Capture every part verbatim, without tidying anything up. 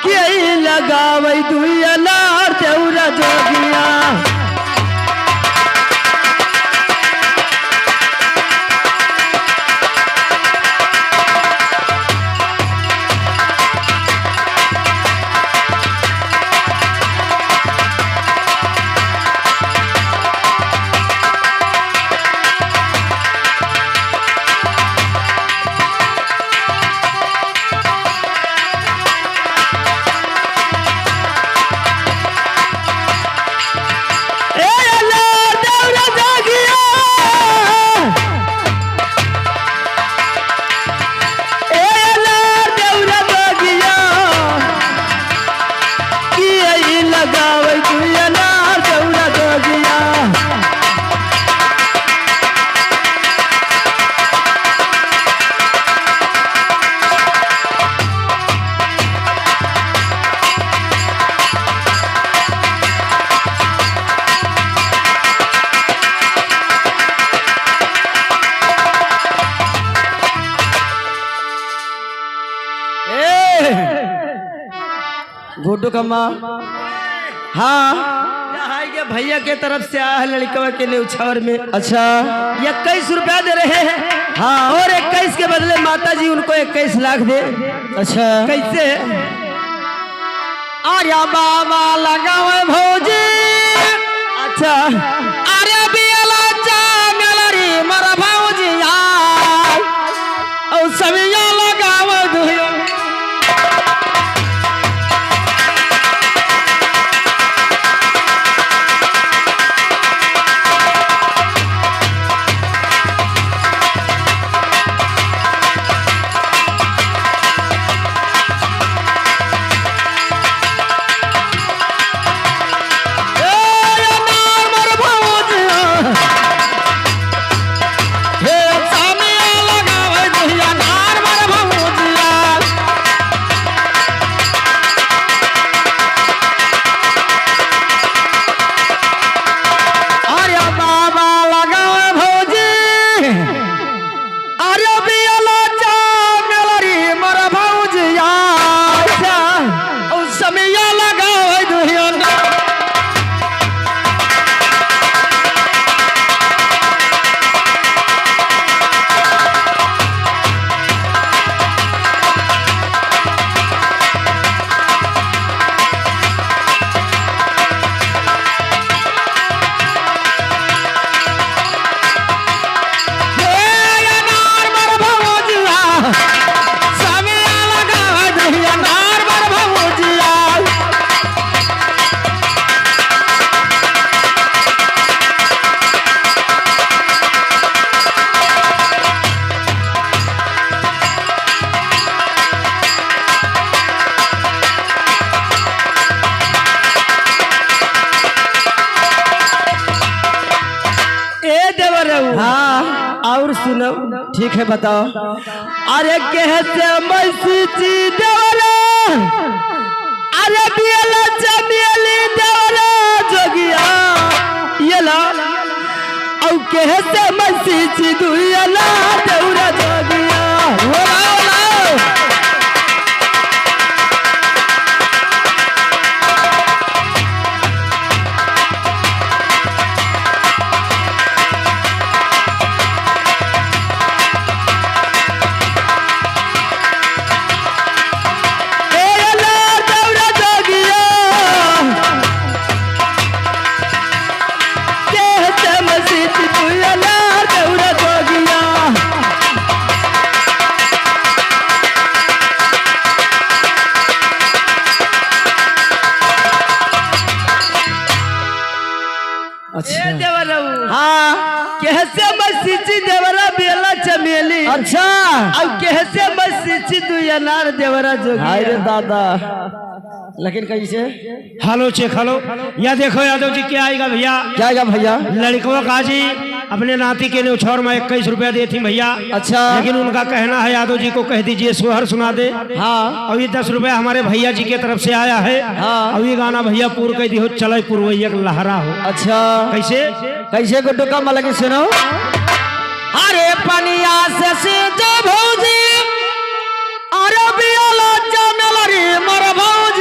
के लगावै दुई अनार देउरा जोगिया। ए अल्लाह देउरा जोगिया। ए अनार देउरा जोगिया, कि आई लगावै दुई अनार देउरा जोगिया। ए, गुड्डू कम्मा। हाँ। यह है के भैया के तरफ से आया है लड़कवा के नेउछावर में। अच्छा। इक्कीस रुपया दे रहे हैं। हाँ। और इक्कीस के बदले माता जी उनको इक्कीस लाख दे। अच्छा। कैसे? अरे बाबा लगावे भौजी। अच्छा। अरे बियला चा मेलरी मर भौजी आय। औ समिया लगावे दुहियो। अरे बाबा लगावे भौजी, अरे बियला चा मेलरी मर भौजिया। अच्छा। औ समिया लगावे दुहियन। ए देवरऊ। हाँ। और सुनो। ठीक है, बताओ। अरे केहसे मैसी ची देवरा, अरे बियला चमेली देवरा जोगिया, येला। औ केहसे मैसी ची दुइयला देवरा जोगिया। हो लाओ, लाओ। अच्छा। ए देवरऊ। हाँ। केहसे मैसी ची देवरा बेला चमेली। अच्छा। अब केहसे मैसी ची दुइ अनार देवरा जोगिया। हाय रे दादा। लेकिन कैसे? Hello, check hello. या देखो यादव जी, क्या आएगा भैया? क्या आएगा भैया? लड़कवा का जी अपने नाती के नेउछावर मा इक्कीस रुपया देत ही भैया। अच्छा। लेकिन उनका कहना है, यादव जी को कह दीजिए, सोहर सुना दे। हाँ। और ये दस रुपया हमारे भैया जी के तरफ से आया है। हाँ। और ये गाना भैया पूर कह दी हो, चले पुरवैया के लहरा हो। अच्छा। कैसे? कैसे गुड्डू का मलकी सुनो। अरे पनिया से सींचो भौजी, अरे बियला चमेली मर भौजी।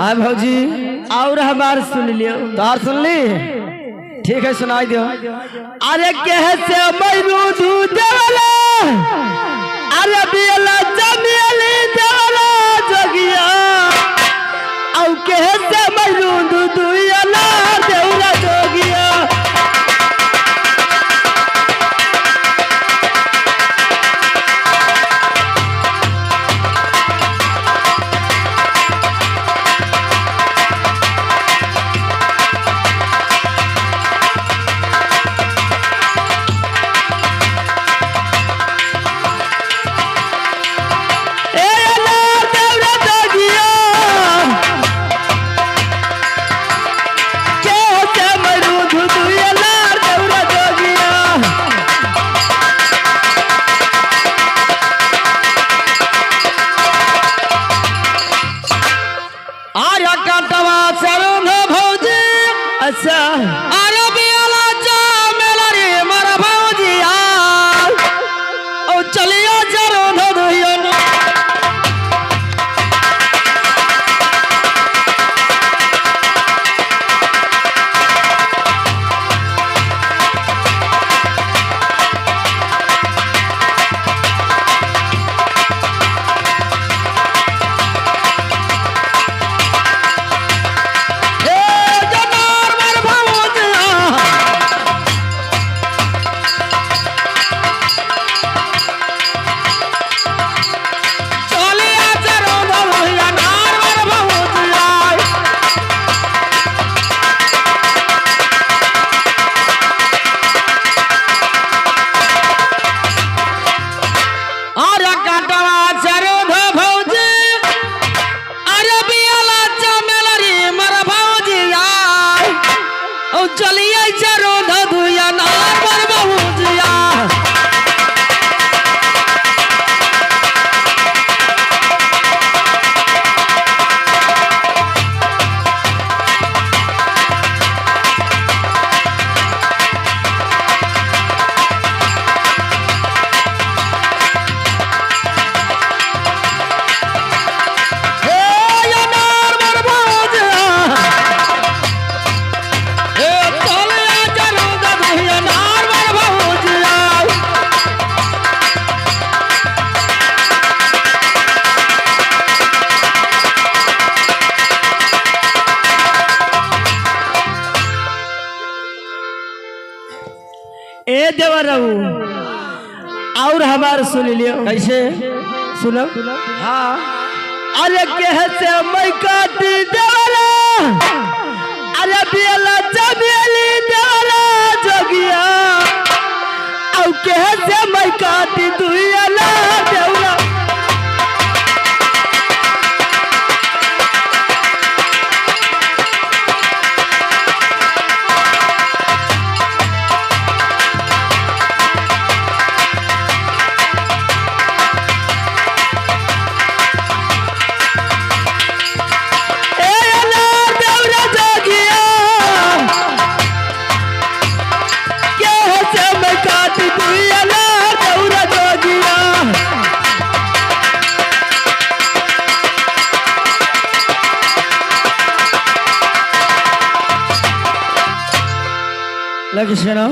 आ भौजी, और हमार सुन लियो। तोहार सुन ली? ठीक है, सुनाई दियो। अरे केहसे मइरू दूध देवला, अरे बियला चमेली देवला जोगिया, औ केहसे मइरू दूध दुइयला देवला जोगिया। अरे कटवा चरुन भौजी। अच्छा। अरे बियला चमेली रे मोर भौजिया। ओ चलिया चरुन दुइयन। अरे कटवा चरुन भौजी, अरे बियला चमेली रे मोर भौजिया, ओ चलिया चरुन दुइयन मोर भौजिया। ए देवरऊ, और हमार सुन लियो। कैसे? सुनो। हाँ। अरे केहसे मई काटी देवला, अरे बियला चमेली देवला जोगिया, औ केहसे मई काटी दुइयला देवला। ए अनार दौरा जोगिया, केहसे मई काटी दुइयला दौरा जोगिया। लगी सुनो।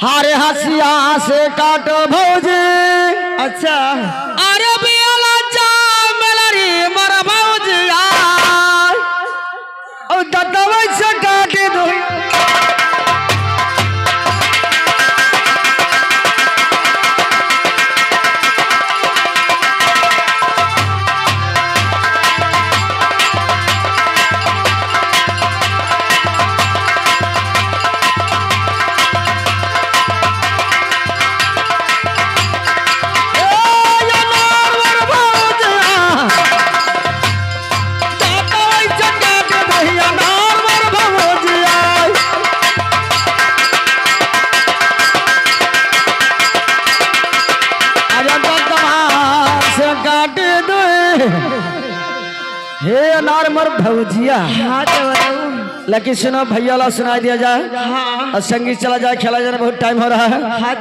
हरे हसिया से काटो भौजी। अच्छा। अरे बियला चमेली रे मोर भौजिया। ओ दतवा से काट दो। अरे दतवा से काट दो। हे अनार मोर भौजिया। हाँ देवरऊ। लेकिन सुनो भैया ला सुनाई दिया जाए। हाँ। और संगीत चला जाए, खेला जाए, बहुत टाइम हो रहा है। हाँ।